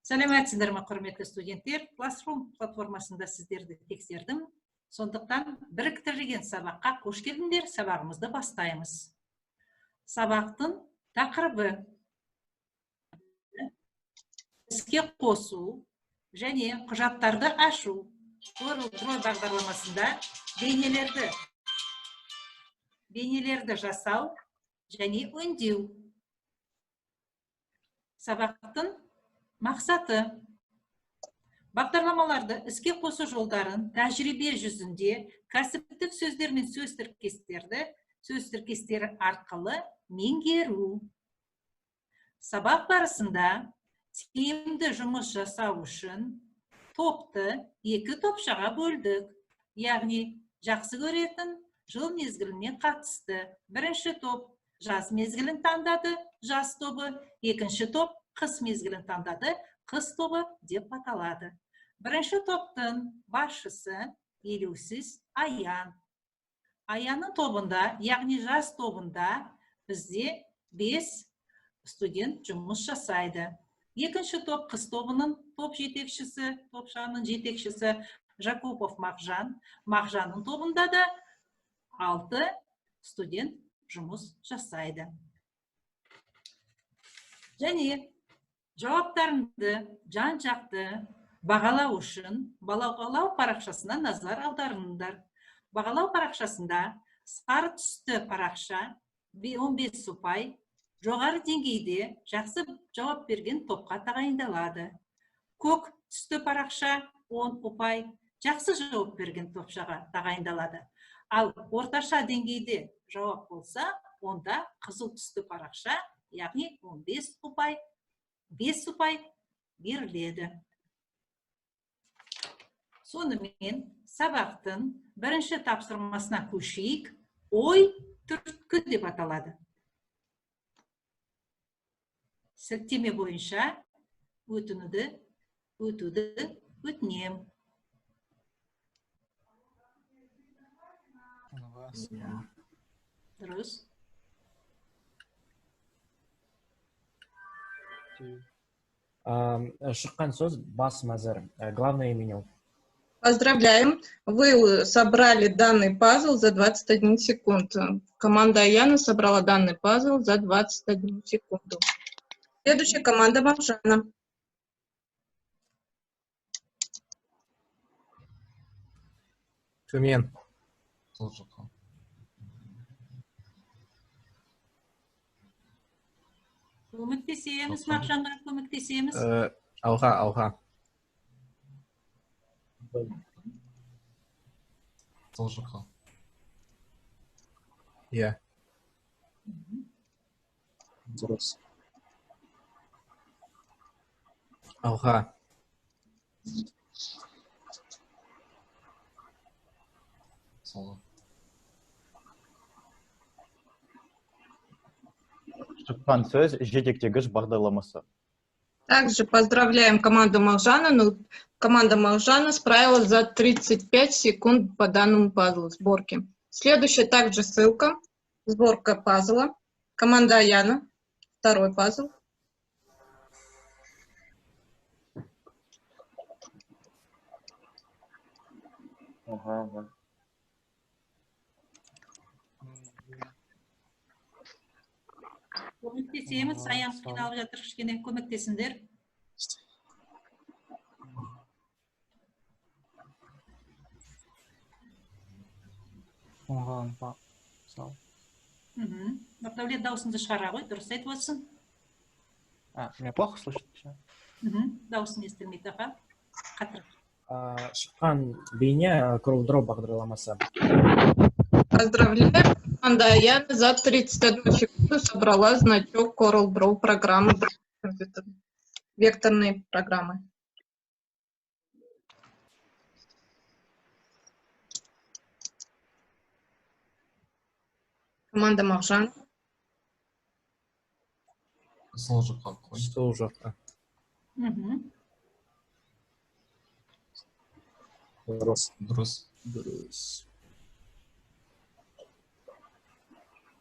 Сәлеметсіздер ме, құрметті студенттер? Classroom платформасында сіздерді тексердім. Сондықтан біріктірілген сабаққа қош келдіңдер. Сабағымызды бастаймыз. Сабақтың тақырыбы: іске қосу және құжаттарды ашу. CorelDRAW бағдарламасында бейнелерді жасау және өңдеу. Сабақтың мақсаты: бағдарламаларды іске қосу жолдарын тәжірибе жүзінде кәсіптік сөздер мен сөз тіркестері арқылы меңгеру. Сабақ барысында тиімді жұмыс жасау үшін топты екі топшаға бөлдік, яғни жақсы көретін жыл мезгіліне қатысты. Бірінші топ жаз мезгілін таңдады, жаз тобы, екінші топ қыс мезгілін таңдады, қыс тобы деп аталады. Бірінші топтың басшысы Елеусіз Аян. Аянның тобында, яғни жаз тобында бізде 5 студент жұмыс жасайды. Екінші топ қыс тобының топ жетекшісі, топшаның жетекшісі Жакупов Мағжан. Мағжанның тобында да 6 студент жұмыс жасайды. Және жауаптарыңды жан-жақты бағалау үшін бағалау парақшасына назар аударыңдар. Бағалау парақшасында сары түсті парақша 15 ұпай жоғары деңгейде жақсы жауап берген топқа тағайындалады. Көк түсті парақша 10 ұпай жақсы жауап берген топшаға тағайындалады. Ал орташа деңгейде жауап болса, онда қызыл түсті парақша, яғни 15 ұпай, 5 ұпай беріледі. Сонымен сабақтың бірінші тапсырмасына көшейік. Ой түрткі деп аталады. Сілтеме бойынша өтуді өтінем. Дұрыс. Шыққан сөз бас мәзір. Главное меню. Поздравляем! Вы собрали данный пазл за 21 секунду. Команда Аяна собрала данный пазл за 21 секунду. Следующая команда Мағжана. Төмен. Сол жаққа. Көмектесеміз, Мағжанға көмектесеміз. Алға, алға. Сол жаққа. Иә. Дұрыс. Алға. Солға. Шыққан сөз жетектегіш бағдарламасы. Также поздравляем команду Мағжана. Но команда Мағжана справилась за 35 секунд по данному пазлу сборки. Следующая также ссылка. Сборка пазла. Команда Аяна. Второй пазл. Ага. Көмектесеміз, Аян қиналып жатыр, кішкене көмектесіңдер. Оңға сал. Нұрдәулет, дауысыңды шығара ғой, дұрыс айтып отырсың. Меня плохо слышно? Дауысың естілмейді, аға. Қатырақ. Шыққан бейне CorelDRAW бағдарламасы. Поздравляю! Команда Аяна за 31 секунду собрала значок CorelDRAW программы, векторной программы. Команда Мағжан. Сол жаққа қой. Сол жаққа. Дұрыс. Дұрыс. Дұрыс.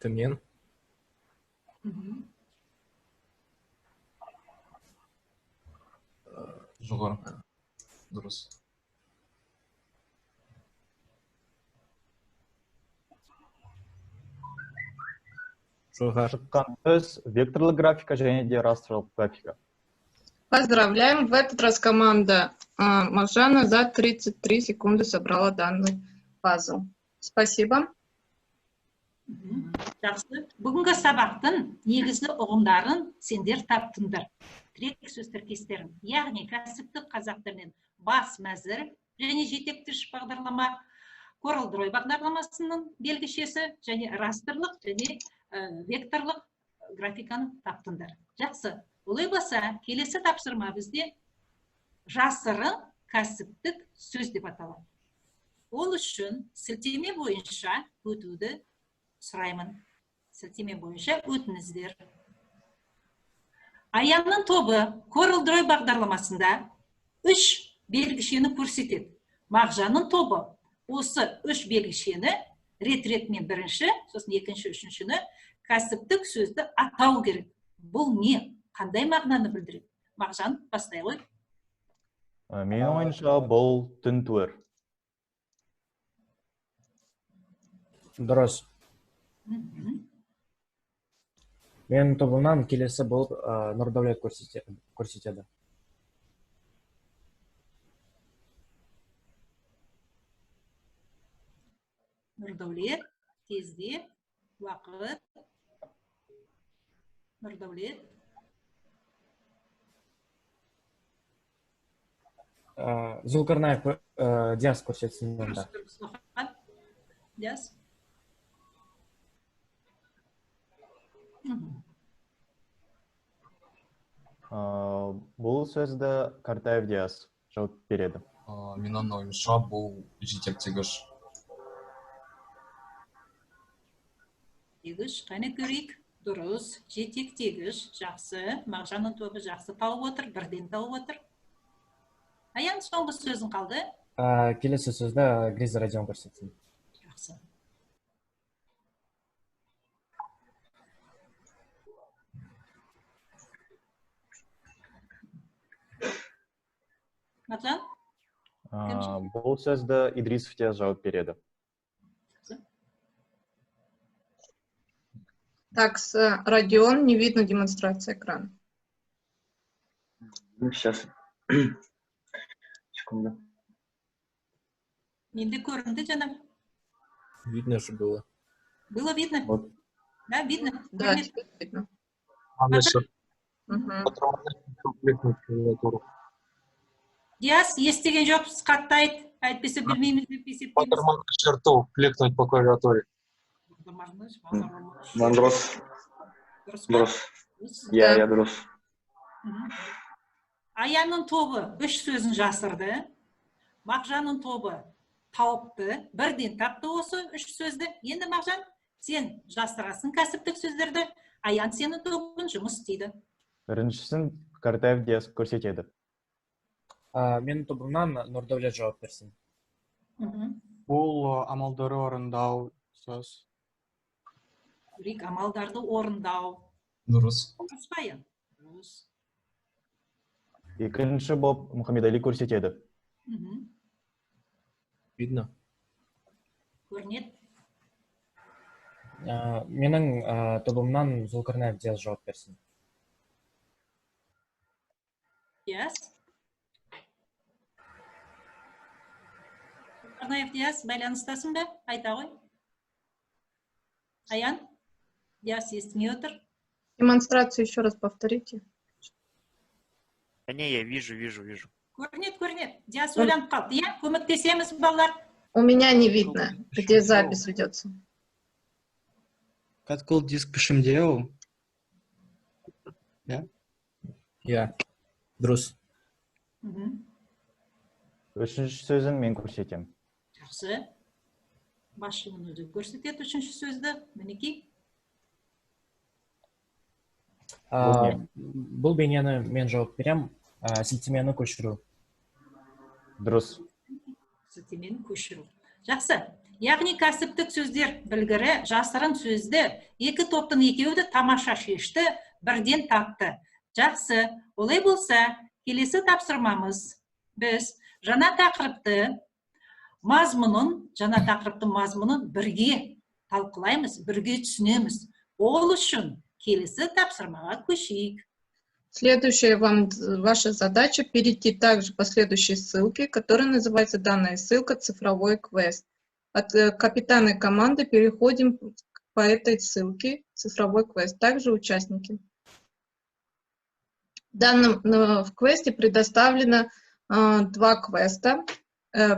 Төмен. Жоғары. Дұрыс. Жоғары. Шыққан сөз векторлық графика және де растрлық графика. Поздравляем! В этот раз команда Мағжана за 33 секунды собрала данный пазл. Спасибо. Жақсы. Бүгінгі сабақтың негізгі ұғымдарын сендер таптыңдар. Тірек сөз тіркестерін, яғни кәсіптік қазақ тілінен бас мәзір және жетектіш бағдарлама, CorelDRAW бағдарламасының белгішесі және растрлық және векторлық графиканы таптыңдар. Жақсы. Олай болса, келесі тапсырма бізде жасырын кәсіптік сөз деп аталады. Ол үшін сілтеме бойынша өтуді сұраймын. Сілтеме бойынша өтіңіздер. Аянның тобы CorelDRAW бағдарламасында 3 белгішені көрсетеді. Мағжанның тобы осы 3 белгішені рет-ретімен бірінші, сосын екінші, үшіншіні кәсіптік сөзді атау керек. Бұл не? Қандай мағынаны білдіреді? Мағжан, бастай ғой. Менің ойымша, бұл тінтуір. Дұрыс. Менің тобымнан келесі болып Нұрдәулет көрсетеді. Нұрдәулет, тезде, уақыт. Нұрдәулет. Зулкарнаев Диас көрсетсін онда. Диас. Бұл сөзді Картаев Диас жауап береді. Менің ойымша, бұл жетектегіш. Жетектегіш, қане көрейік. Дұрыс, жетектегіш, жақсы. Мағжанның тобы жақсы тауып отыр, бірден тауып отыр. Аян, соңғы сөзің қалды. Келесі сөзді Гриза Родион көрсетсін. Жақсы. Мағжан? Бұл сөзді Идрисов те жауап береді. Так, с Родион не видно демонстрации экрана. Сейчас. Секунду. Менде көрінді, жаным. Видно же было. Было видно? Вот. Да, видно? Да, теперь видно. Диас, естіген жоқпыз, қатты айт. Әйтпесе білмейміз деп есептейміз. Батырманы черту, кликнуть по клавиатуре. Дұрыс. Дұрыс. Иә, иә, дұрыс. Аянның тобы үш сөзін жасырды. Мағжанның тобы тауыпты, бірден тапты осы үш сөзді. Енді Мағжан, сен жасырасың кәсіптік сөздерді, Аян сенің тобын жұмыс істейді. Біріншісін Картаев Диас көрсетеді. Менің тобымнан Нұрдәулет жауап берсін. Бұл амалдары орындау сөз. Көрейік, амалдарды орындау. Дұрыс. Дұрыс па, Аян? Дұрыс. Екінші болып Мұхаммедәли көрсетеді. Видно? Көрінеді. Менің тобымнан Зулкарнаев Диас жауап берсін. Диас. Зулкарнаев Диас, байланыстасың ба? Айта ғой. Аян, Диас естімей отыр. Демонстрацию еще раз повторите. Да не, я вижу, вижу, вижу. Көрінеді, көрінеді. Диас ойланып қалды. Иә, көмектесеміз, балалар. У меня не видно, где запись ведется. Каткул диск пишем делал. Да? Я. Дұрыс. Үшінші сөзін мен көрсетемін. Жақсы. Басшының өзі көрсетеді үшінші сөзді. Мінекей. Бұл бейнені мен жауап берем. Сілтемені көшіру. Дұрыс. Сілтемені көшіру. Жақсы. Яғни кәсіптік сөздер білгірі жасырын сөзді екі топтың екеуі де тамаша шешті, бірден тапты. Жақсы. Олай болса, Келесі тапсырмамыз. Біз жаңа тақырыпты мазмұнын, жаңа тақырыптың мазмұнын бірге талқылаймыз, бірге түсінеміз. Ол үшін келесі тапсырмаға көшейік. Следующая вам ваша задача перейти также по следующей ссылке, которая называется данная ссылка «Цифровой квест». От капитана команды переходим по этой ссылке «Цифровой квест». Также участники. В данном в квесте предоставлено два квеста.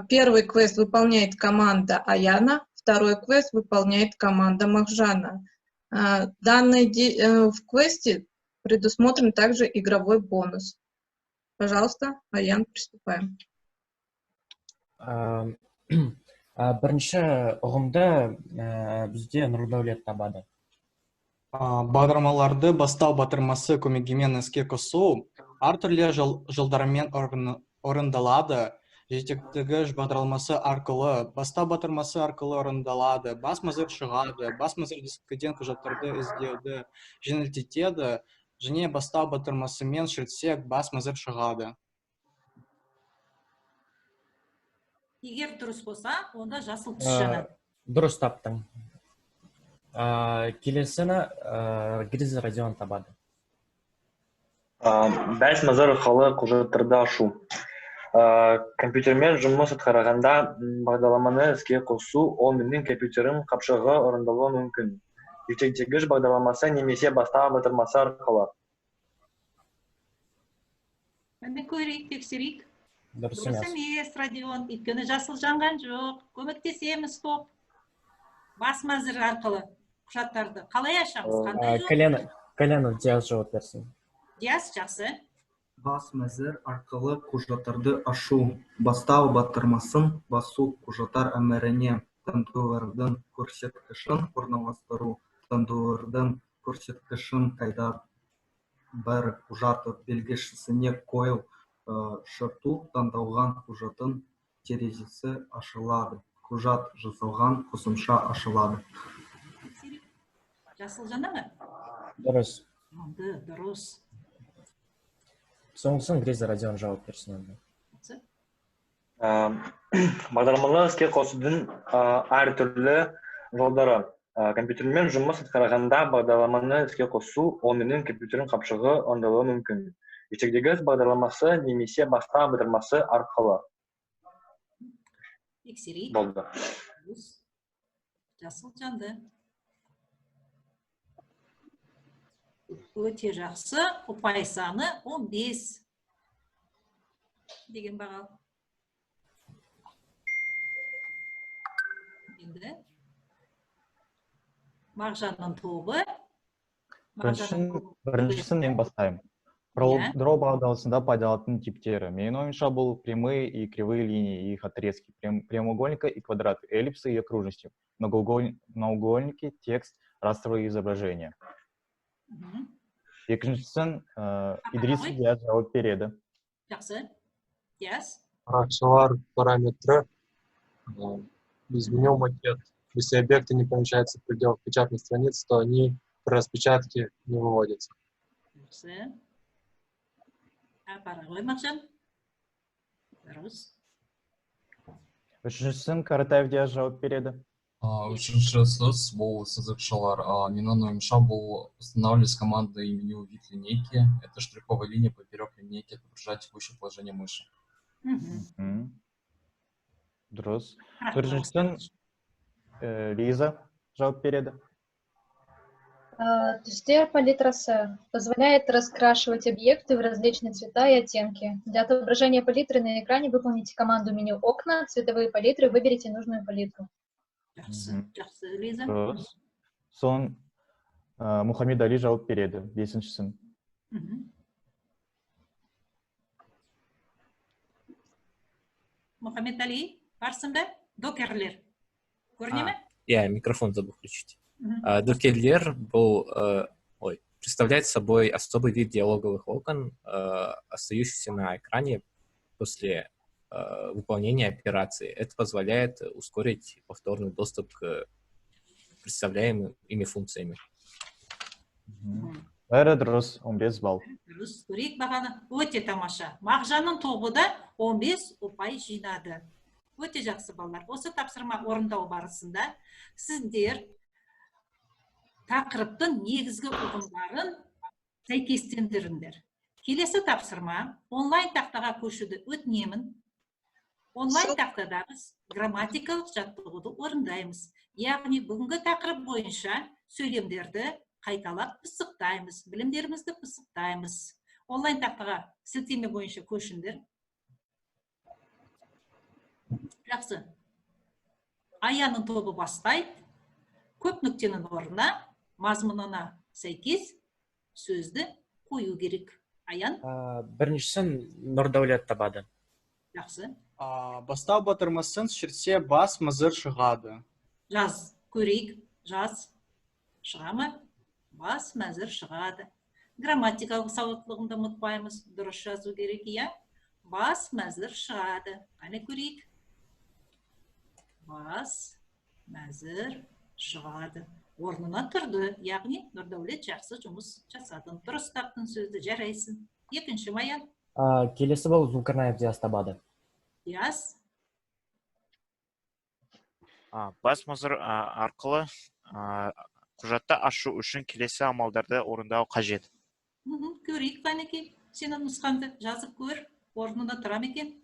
Первый квест выполняет команда Аяна, второй квест выполняет команда Махжана. В квесте предусмотрен также игровой бонус. Пожалуйста, Аян, приступаем. Бірінші ұғымды бізде Нұрдәулет табады. Бағдарламаларды бастау батырмасы көмегімен іске қосу әртүрлі жолдармен орындалады. Жетектегіш бағдарламасы арқылы, бастау батырмасы арқылы орындалады, бас мәзір шығады, бас мәзір дискіден құжаттарды іздеуді жеңілдетеді және бастау батырмасымен шертсек бас мәзір шығады. Егер дұрыс болса, онда жасыл түс жанады. Дұрыс таптың. Келесіні Гриза Родион табады. Бас мәзір арқылы құжаттарды ашу. Компьютермен жұмыс атқарғанда бағдарламаны іске қосу ол менің компьютерім қапшығы орындалуы мүмкін. Жетектегіш бағдарламасы немесе бастау батырмасы арқылы. Міне көрейік, тексерейік. Дұрыс Дұрыс емес. емес, Родион. Өйткені жасыл жанған жоқ. Көмектесеміз топ. Бас мәзір арқылы құжаттарды қалай ашамыз? Қандай жол? Каленов Диас жауап берсін. Диас, жақсы. Бас мәзір арқылы құжаттарды ашу, бастау батырмасын басу, құжаттар әміріне таңдаулардың көрсеткішін орналастыру, таңдаулардың көрсеткішін қайда бір құжат белгішісіне қою, шерту, таңдалған құжаттың терезесі ашылады, құжат жасалған қосымша ашылады. Тексерейік. Жасыл жана ма? Дұрыс. Жанды, дұрыс. Соңғысын Гриза Родион жауап берсін онда. Жақсы. Бағдарламаны іске қосудың әртүрлі жолдары. Компьютермен жұмыс атқарғанда бағдарламаны іске қосу ол менің компьютерім қапшығы орындалуы мүмкін. Жетектегіш бағдарламасы немесе бастау батырмасы арқылы. Тексерейік. Болды. Дұрыс. Жасыл жанды. Өте жақсы. Ұпай саны 15 деген баға. Енді Мағжанның тобы. Біріншісін мен бастаймын. Иә. Draw бағдарламасында пайдаланатын типтері. Менің ойымша, бұл прямые и кривые линии, их отрезки, прямоугольника и квадраты, эллипсы и окружности, многоугольники, текст, растровые изображения. Екіншісін Идрис Ой. Диас жауап береді. Жақсы. Диас. Парақшалар параметры. Изменил макет. Если объекты не помещаются в пределах печатной страницы, то они при распечатке не выводятся. Жақсы. Апара ғой, Мағжан. Дұрыс. Үшіншісін Каратаев Диас жауап береді. Үшінші сөз бұл сызықшалар. Менің ойымша, бұл устанавливать командой меню вид линейки. Это штриховая линия поперек линейки, отображать текущее положение мыши. Дұрыс. Төртіншісін Лиза жауап береді. Түстер палитрасы позволяет раскрашивать объекты в различные цвета и оттенки. Для отображения палитры на экране выполните команду меню «Окна», «Цветовые палитры», выберите нужную палитру. Жақсы, жақсы, Лиза. Дұрыс. Сон Мұхаммед Али жауап береді. Бесіншісін. Мұхаммед Али, барсың ба? Докерлер. Көріне ме? Я микрофон забыл включить. Докерлер был, представляет собой особый вид диалоговых окон, остающихся на экране после выполнения операции. Это позволяет ускорить повторный доступ к представляемым ими функциями. Бәрі дұрыс, 15 балл. Дұрыс, көрейік бағаны. Өте тамаша. Мағжанның тобы да 15 ұпай жинады. Өте жақсы, балалар. Осы тапсырма орындау барысында сіздер тақырыптың негізгі ұғымдарын сәйкестендіріңдер. Келесі тапсырма онлайн тақтаға көшуді өтінемін. Онлайн тақтада біз грамматикалық жаттығуды орындаймыз. Яғни бүгінгі тақырып бойынша сөйлемдерді қайталап пысықтаймыз, білімдерімізді пысықтаймыз. Онлайн тақтаға сілтеме бойынша көшіңдер. Жақсы. Аянның тобы бастайды. Көп нүктенің орнына мазмұнына сәйкес сөзді қою керек. Аян? Біріншісін Нұрдәулет табады. Жақсы. Бастау батырмасын шертсе бас мәзір шығады. Жаз, көрейік. Жаз. Шыға ма? Бас мәзір шығады. Грамматикалық сауаттылығын да ұмытпаймыз. Дұрыс жазу керек, иә? Бас мәзір шығады. Қане көрейік. Бас мәзір шығады. Орнына тұрды. Яғни Нұрдәулет жақсы жұмыс жасадың. Дұрыс таптың сөзді, жарайсың. Екінші Маян. Келесі бұл Зулкарнаев Диас табады. Диас. Бас мәзір арқылы құжатты ашу үшін келесі амалдарды орындау қажет. Көрейік, қанекей, сенің нұсқаңды жазып көр, орнына тұра ма екен?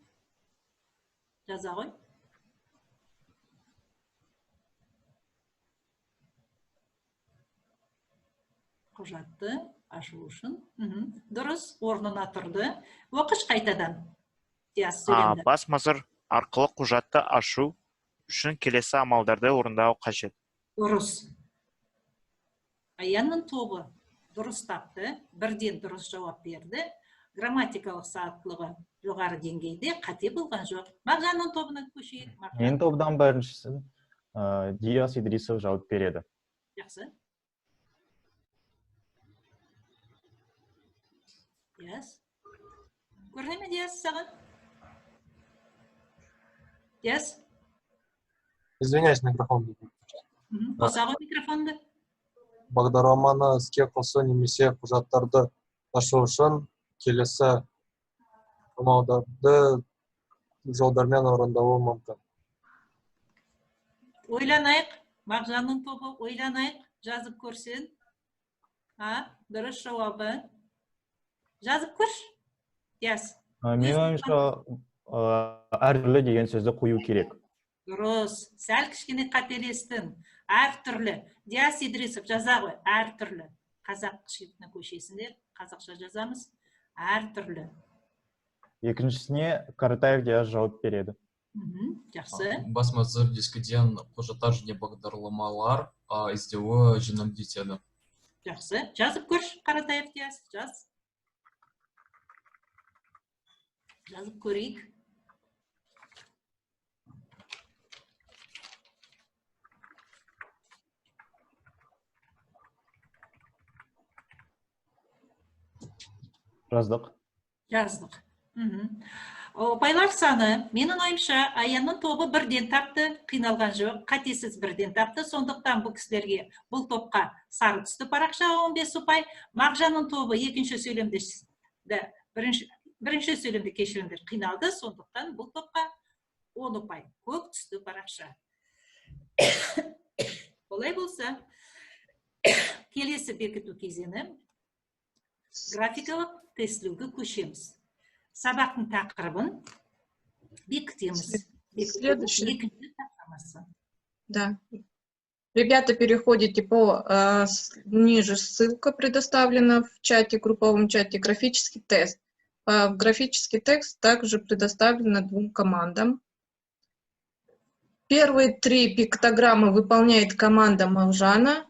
Жаза ғой. Құжатты ашу үшін. Дұрыс, орнына тұрды. Оқыш қайтадан. Диас, сөйлемді. Бас мәзір арқылы құжатты ашу үшін келесі амалдарды орындау қажет. Дұрыс. Аянның тобы дұрыс тапты, бірден дұрыс жауап берді. Грамматикалық сауаттылығы жоғары деңгейде, қате болған жоқ. Мағжанның тобына көшейік. Менің тобдан біріншісін Диас Идрисов жауап береді. Жақсы. Диас. Көріне ме, Диас, саған? Диас? Извиняюсь, микрофон. Қоса ғой микрофонды. Бағдарламаны іске қосу немесе құжаттарды ашу үшін келесі амалдарды жолдармен орындалуы мүмкін. Ойланайық, Мағжанның тобы, ойланайық, жазып көрсін. Дұрыс жауабы. Жазып көрші, Диас. Менің ойымша, әртүрлі деген сөзді қою керек. Дұрыс, сәл кішкене қателестің. Әртүрлі. Диас Идрисов жаза ғой, әртүрлі. Қазақ шрифтіне көшесіңдер, қазақша жазамыз. Әртүрлі. Екіншісіне Қаратаев Диас жауап береді. Жақсы. Бас мәзір дискіден құжаттар және бағдарламалар іздеуі жеңілдетеді. Жақсы. Жазып көрші, Қаратаев Диас, жаз. Жазып көрейік. Жаздық. Жаздық. Ұпайлар саны, менің ойымша, Аянның тобы бірден тапты, қиналған жоқ, қатесіз бірден тапты. Сондықтан бұл кісілерге, бұл топқа сары түсті парақша 15 ұпай. Мағжанның тобы екінші сөйлемде, бірінші сөйлемде, кешіріңдер, қиналды, сондықтан бұл топқа 10 ұпай, көк түсті парақша. Олай болса, келесі бекіту кезеңі графикалық тестілеуге көшеміз. Сабақтың тақырыбын бекітеміз. Следующий. Да. Ребята, переходите по ниже, ссылка предоставлена в чате, групповом чате, графический тест. Графический текст также предоставлен двум командам. Первые 3 пиктограммы выполняет команда Мағжана,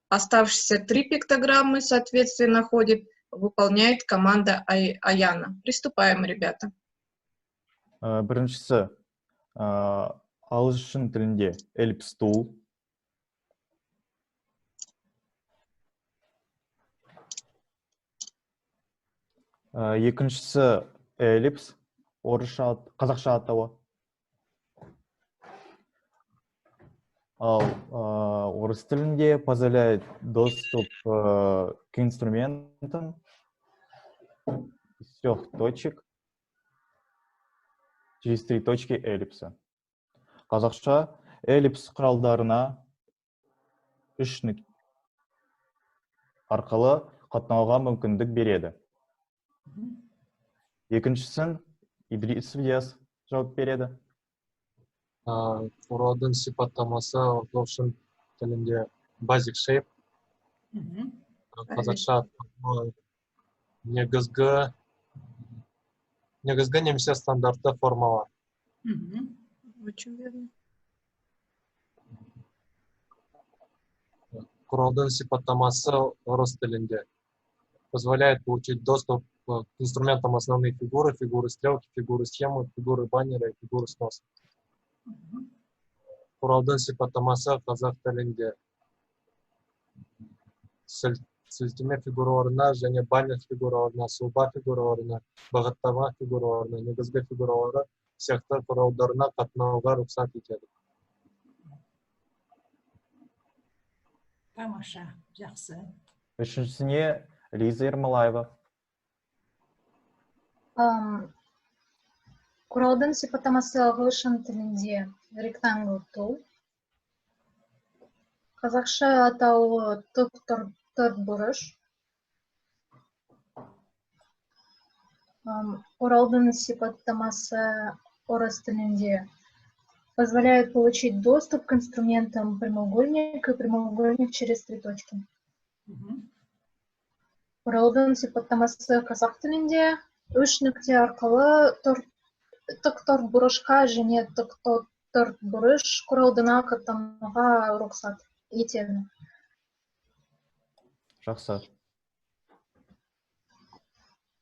оставшиеся 3 пиктограммы, соответственно, ходит, выполняет команда Аяна. Приступаем, ребята. Біріншісі, ағылшын тілінде ellipse tool. Екіншісі эллипс, орысша, қазақша атауы. Ал орыс тілінде позволяет доступ к инструментам из трех точек через три точки эллипса. Қазақша эллипс құралдарына үш нүкте арқылы қатынауға мүмкіндік береді. Екіншісін Идрисов Диас жауап береді. Құралдың сипаттамасы ағылшын тілінде basic shape. Қазақша негізгі немесе стандартты формалар. Очень верно. Құралдың сипаттамасы орыс тілінде позволяет получить доступ к инструментам основные фигуры, фигуры стрелки, фигуры схемы, фигуры баннера и фигуры сноса. Құралдың сипаттамасы қазақ тілінде сілтеме фигураларына және баннер фигураларына, сұлба фигураларына, бағыттама фигураларына, негізгі фигуралары сияқты құралдарына қатынауға рұқсат етеді. Тамаша, жақсы. Үшіншісіне Лиза Ермолаева. Құралдың сипаттамасы ағылшын тілінде rectangle tool. Қазақша атауы тік төртбұрыш. Құралдың сипаттамасы орыс тілінде позволяет получить доступ к инструментам прямоугольник и прямоугольник через три точки. Құралдың сипаттамасы қазақ тілінде үш нүкте арқылы тік төртбұрышқа және тік төртбұрыш құралдына қатынауға рұқсат етеді. Жақсы.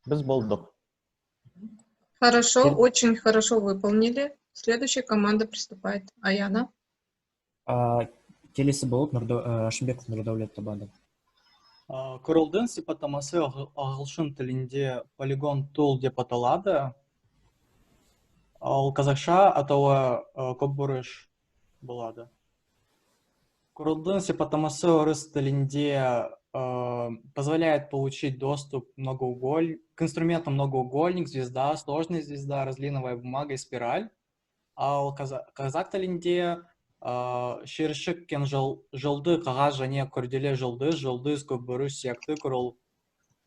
Біз болдық. Хорошо, очень хорошо выполнили. Следующая команда приступает. Аяна. Келесі болып Шымбеков Нұрдәулет табады. Құралдың сипаттамасы ағылшын тілінде polygon tool деп аталады. Ал қазақша атауы көпбұрыш болады. Құралдың сипаттамасы орыс тілінде позволяет получить доступ к инструментам многоугольник, звезда, сложная звезда, разлиновая бумага и спираль. Ал қазақ тілінде шиыршық жылды қағаз және күрделі жұлдыз, жұлдыз, көпбұрыш сияқты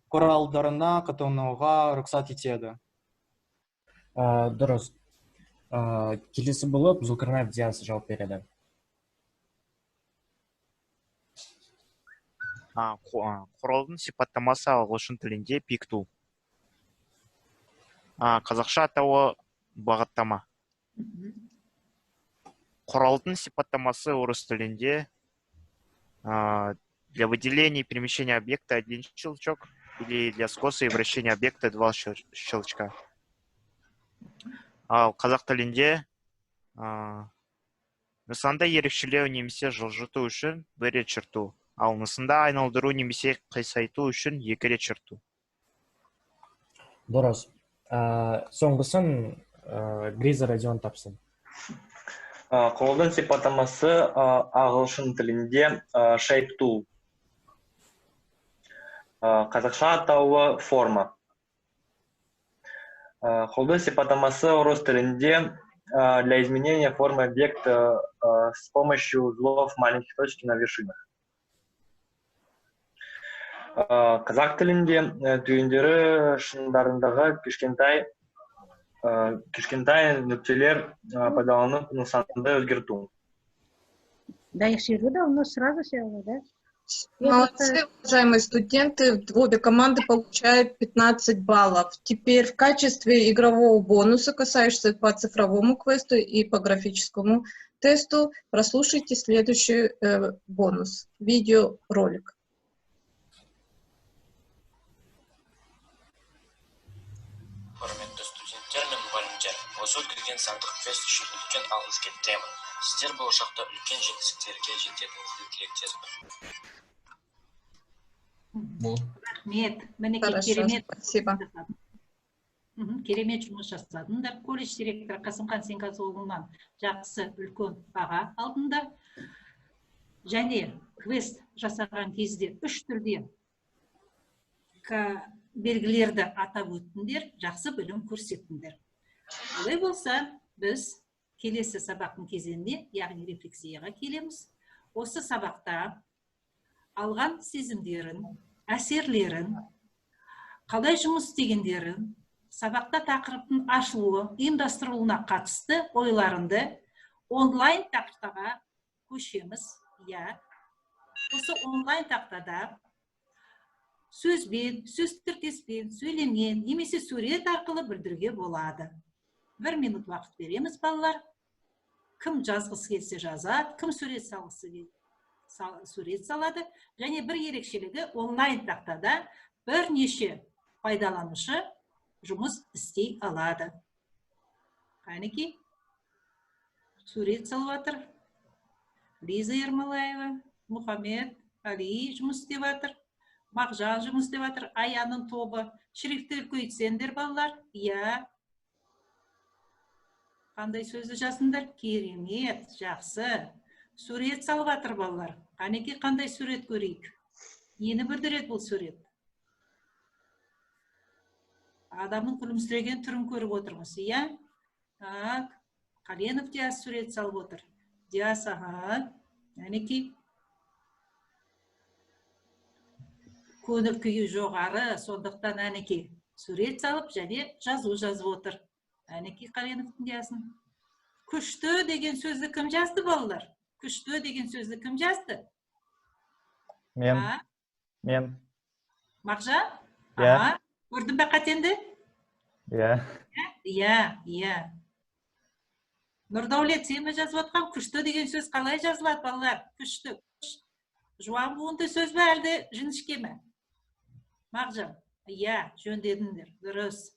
құралдарына қатынауға рұқсат етеді. Дұрыс. Келесі болып Зұлқарнаев Диас жауап береді. Құралдың сипаттамасы ағылшын тілінде pick tool. Қазақша атауы бағыттама. Құралдың сипаттамасы орыс тілінде для выделения и перемещения объекта один щелчок или для скоса и вращения объекта два щелчка. Ал қазақ тілінде нысанды ерекшелеу немесе жылжыту үшін бір рет шерту, ал нысанды айналдыру немесе қисайту үшін екі рет шерту. Дұрыс. Соңғысын Гриза Родион тапсын. Құралдың сипаттамасы ағылшын тілінде shape tool. Қазақша атауы форма. Құралдың сипаттамасы орыс тілінде для изменения формы объекта с помощью узлов маленьких точек на вершинах. Қазақ тілінде түйіндері шыңдарындағы кішкентай нүктелер пайдаланып нысанды өзгерту. Да, я сижу давно, сразу села, да? Молодцы, уважаемые студенты, обе команды получают 15 баллов. Теперь в качестве игрового бонуса, касающегося по цифровому квесту и по графическому тесту, прослушайте следующий бонус – видеоролик. Құрметті студенттер мен мұғалімдер, осы өткізген сандық квест үшін үлкен алғыс келтіремін. Сіздер болашақта үлкен жетістіктерге жететініңізге тілектеспін. Рахмет, мінекей керемет. Спасибо. Керемет жұмыс жасадыңдар. Колледж директоры Қасымхан Сенғазыұлынан жақсы үлкен баға алдыңдар. Және квест жасаған кезде 3 түрде белгілерді атап өттіңдер, жақсы білім көрсеттіңдер. Олай болса, біз келесі сабақтың кезеңіне, яғни рефлексияға келеміз. Осы сабақта алған сезімдерін, әсерлерін, қалай жұмыс істегендерін, сабақта тақырыптың ашылуы, ұйымдастырылуына қатысты ойларынды онлайн тақтаға көшеміз. Иә, осы онлайн тақтада сөзбен, сөз тіркеспен, сөйлеммен немесе сурет арқылы білдіруге болады. 1 минут уақыт береміз, балалар. Кім жазғысы келсе жазады, кім сурет салғысы келсе сурет салады. Және бір ерекшелігі, онлайн тақтада бірнеше пайдаланушы жұмыс істей алады. Қанекей, сурет салып жатыр. Лиза Ермолаева, Мұхаммед Али жұмыс істеп жатыр. Мағжан жұмыс істеп жатыр. Аянның тобы. Шрифті үлкейтсеңдер, балалар. Иә. Қандай сөзді жаздыңдар? Керемет, жақсы. Сурет салып жатыр, балалар. Қанекей, қандай сурет көрейік? Нені білдіреді бұл сурет? Адамның күлімсіреген түрін көріп отырмыз, иә? Так, Қаленов Диас сурет салып отыр. Диас, аға, әнекей. Көңіл күйі жоғары, сондықтан әнекей сурет салып және жазу жазып отыр. Әнекей Қаленовтың Диасын. Күшті деген сөзді кім жазды, балалар? Күшті деген сөзді кім жазды? Мен. Мен. Мағжан? Иә. Көрдің бе қатенді? Иә. Иә, иә. Нұрдәулет, сен бе жазып отқан? Күшті деген сөз қалай жазылады, балалар? Күшті. Жуан буынды сөз бе, әлде жіңішке ме? Мағжан? Иә, жөндедіңдер. Дұрыс.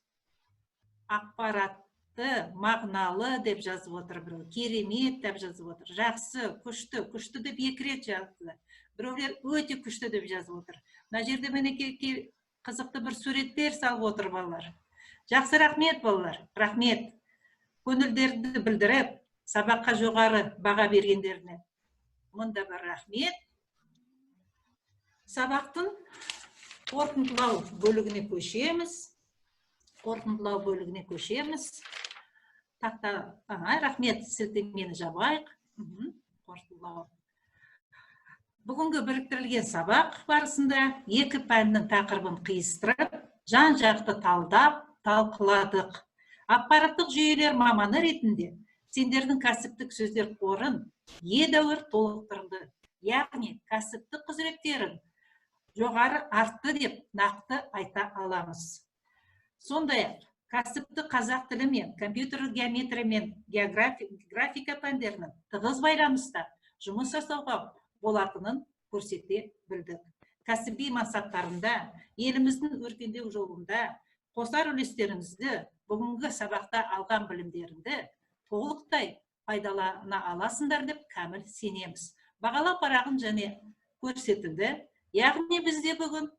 Ақпаратты мағыналы деп жазып отыр біреу. Керемет деп жазып отыр. Жақсы, күшті, күшті деп 2 рет жазды. Біреулер өте күшті деп жазып отыр. Мына жерде мінекей қызықты бір суреттер салып отыр балалар. Жақсы, рахмет, балалар. Рахмет. Көңілдерді білдіріп, сабаққа жоғары баға бергендеріне мұнда бір рахмет. Сабақтың қорытындылау бөлігіне көшеміз. Қорытындылау бөлігіне көшеміз. Тақта, рахмет, сілтемені жабайық. Қорытындылау. Бүгінгі біріктірілген сабақ барысында 2 пәннің тақырыбын қиыстырып, жан-жақты талдап, талқыладық. Аппараттық жүйелер маманы ретінде сендердің кәсіптік сөздер қорын едәуір толықтырды. Яғни кәсіптік құзыреттерін жоғары артты деп нақты айта аламыз. Сондай-ақ, кәсіптік қазақ тілі мен компьютерлік геометрия мен графика пәндерінің тығыз байланыста жұмыс жасауға болатынын көрсете білдік. Кәсіби мансаптарында, еліміздің өркендеу жолында қосар үлестеріңізді, бүгінгі сабақта алған білімдеріңді толықтай пайдалана аласыңдар деп кәміл сенеміз. Бағалау парағын және көрсетілді. Яғни бізде бүгін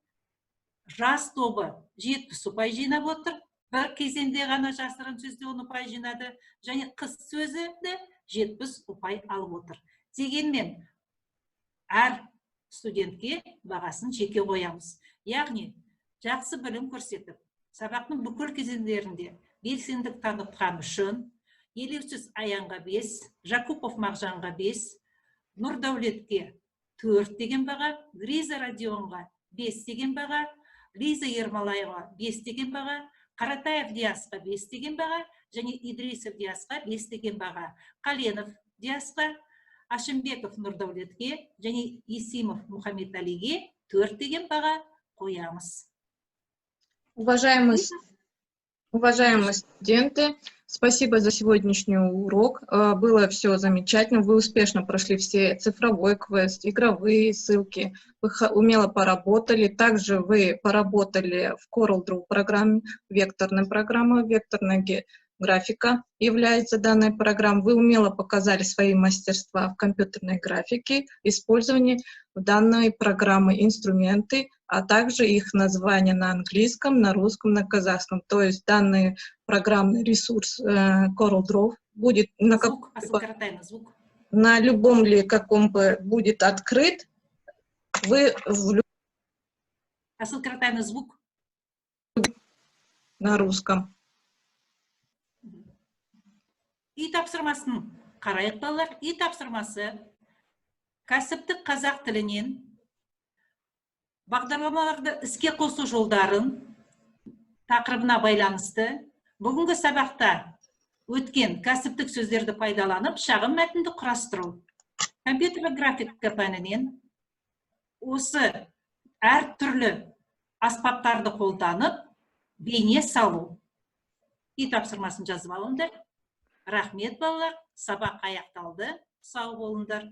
жас тобы 70 ұпай жинап отыр. Бір кезеңде ғана жасырын сөзде 10 ұпай жинады, және қыз сөзі де 70 ұпай алып отыр. Дегенмен әр студентке бағасын жеке қоямыз. Яғни жақсы білім көрсетіп, сабақтың бүкіл кезеңдерінде белсенділік танытқан үшін Елеусіз Аянға 5, Жакупов Мағжанға 5, Нұрдәулетке 4 деген баға, Гриза Родионға 5 деген баға, Лиза Ермолаева 5 деген баға, Қаратаев Диасқа 5 деген баға және Идрисов Диасқа 5 деген баға, Қаленов Диасқа, Ашимбеков Нұрдәулетке және Есимов Мұхаммедәлиге 4 деген баға қоямыз. Уважаемые студенты, спасибо за сегодняшний урок. Было все замечательно. Вы успешно прошли все цифровой квест, игровые ссылки. Вы умело поработали. Также вы поработали в CorelDRAW программе, векторной программе, векторная графика является данной программой. Вы умело показали свои мастерства в компьютерной графике, использовании данной программы, инструменты а также их название на английском, на русском, на казахском. То есть данный программный ресурс CorelDRAW будет на, Звук, Асыл Каратаевна, звук. На любом ли каком бы будет открыт, вы в Асыл Каратаевна, звук. На русском. Үй тапсырмасын қарайық, балалар. Үй тапсырмасы: кәсіптік қазақ тілінен бағдарламаларды іске қосу жолдарын тақырыбына байланысты бүгінгі сабақта өткен кәсіптік сөздерді пайдаланып, шағын мәтінді құрастыру. Компьютерлік графика пәнінен осы әртүрлі аспаптарды қолданып, бейне салу. Үй тапсырмасын жазып алыңдар. Рахмет, балалар, сабақ аяқталды. Сау болыңдар.